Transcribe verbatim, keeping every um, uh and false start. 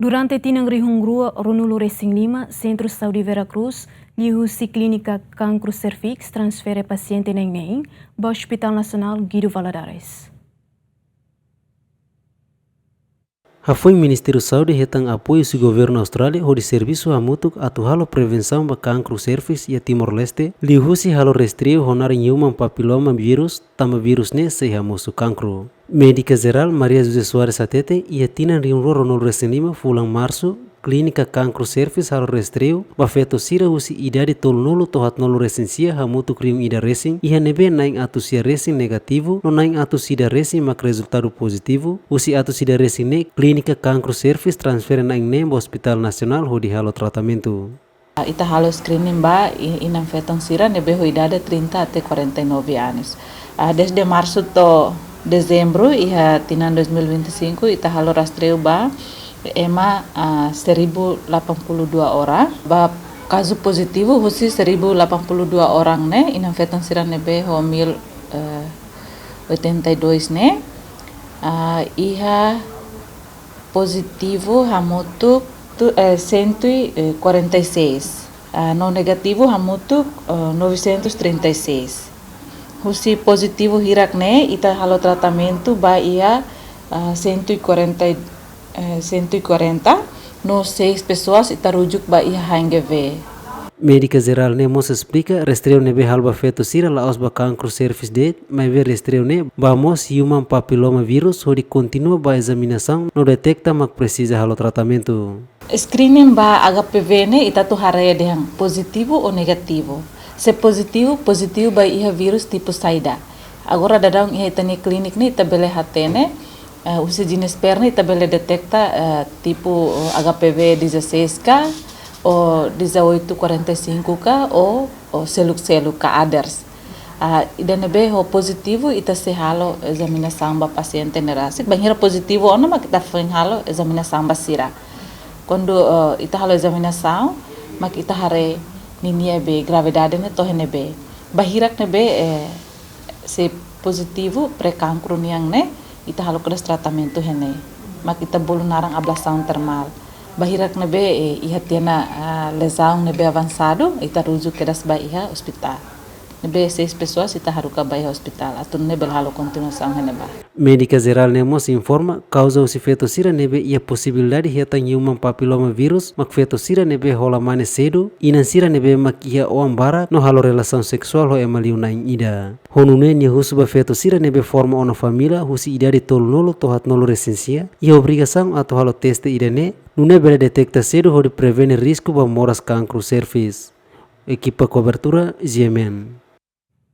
Durante tinan rihun rua ruanulu resin lima, Sentru Saúde Vera Cruz liuhusi Klínika Kankru Serviks transfere pasiente na'in-neen ba Hospital Nasionál Guido Valadares. Hafoin Ministériu Saúde hetan apoiu husi Governu Austrália hodi servisu hamutuk atu halo prevensaun ba kankru serviks iha Timor-Leste, liuhusi halo rastreiu ho naran human papiloma virus, tanba virus ne'e sei hamosu kankru. Médika Jerál Maria José Soares hatete, iha tinan rihun rua ruanulu resin lima fulan Marsu, Klínika Kankru Serviks halo rastreiu ba feto sira husi idade tolunulu to'o haatnulu resin sia hamutuk rihun ida resin, iha ne'ebé na'in atus sia resin negativu, no na'in atus ida resin mak rezultadu pozitivu. Husi atus ida resin ne'e, Klínika Kankru Serviks transfere na'in-neen ba Hospital Nasionál hodi halo tratamentu. Ita halo screening ba i-, inan-feton sira ne'ebé ho idade trinta até quarenta e nove anos. Ah, desde Marsu to'o Dezembru iha tinan dois mil e vinte e cinco, ita halo rastreiu ba ema, ah, seribu delapan puluh dua orang. Ba kazu pozitivu husi seribu delapan puluh dua orang ne'e, inan-feton sira ne'ebé ho mil, eh, oitenta e dois ne'e, ah, iha pozitivu hamutuk tu, eh, cento e quarenta e seis. Ah, no negativu hamutuk, eh, novecentos trinta e seis. Husi pozitivu hirak ne'e, ita halo tratamentu ba iha, ah, cento e quarenta, eh, cento e quarenta, no seis pessoas ita rujuk ba iha H N G V. Médika Jerál ne'e mós esplika, rastreiu ne'ebé halo ba feto sira la'ós ba kankru serviks de'it, maibé rastreiu ne'e ba mós human papiloma virus hodi kontinua ba ezaminasaun no deteta mak presiza halo tratamentu. Screening ba H P V ne'e ita atu haree dehan pozitivu ou negativu. Se pozitivu, pozitivu ba iha virus tipu saida. Agora daudaun iha ita-nia klínika ne'e ita bele hatene, eh, husi jenis per ne'e ita bele deteta, eh, tipu, eh, H P V dezasseis ka, ou dezoito quarenta e cinco ka, ou, ou seluk-seluk ka others. Ah, ida ne'ebé ho pozitivu ita sei halo ezaminasaun ba pasiente ne'e rasik. Bainhira pozitivu ona mak ita foin halo ezaminasaun ba sira. Kuandu, eh, ita halo ezaminasaun, mak ita haree ninia be gravidade ne'e to'o iha ne'ebé. Ba hirak ne'ebé, eh, se pozitivu pré-kankru nian ne'e, ita halo kedas tratamentu iha ne'e. Mak ita bolu naran ablasaun termál. Ba hirak ne'ebé, eh, iha tiha ona, ah, lezaun ne'ebé avansadu, ita rujuk kedas ba iha ospitál. Ne'ebé seis pessoas ita haruka ba iha ospitál, atu nune'e bele halo kontinuasaun iha ne'ebá. Médika Jerál ne'e mós informa, kauza husi feto sira ne'ebé iha posibilidade hetan human papiloma virus, mak feto sira ne'ebé hola mane sedu, inan sira ne'ebé mak iha oan barak, no halo relasaun seksuál ho ema liu na'in ida. Ho nune'e nia husu ba feto sira ne'ebé forma ona família husi idade tolunulu to'o haatnulu resin sia, iha obrigasaun atu halo teste ida-ne'e, nune'e bele deteta sedu hodi prevene risku ba moras kankru serviks. Ekipa kobertura, G M N.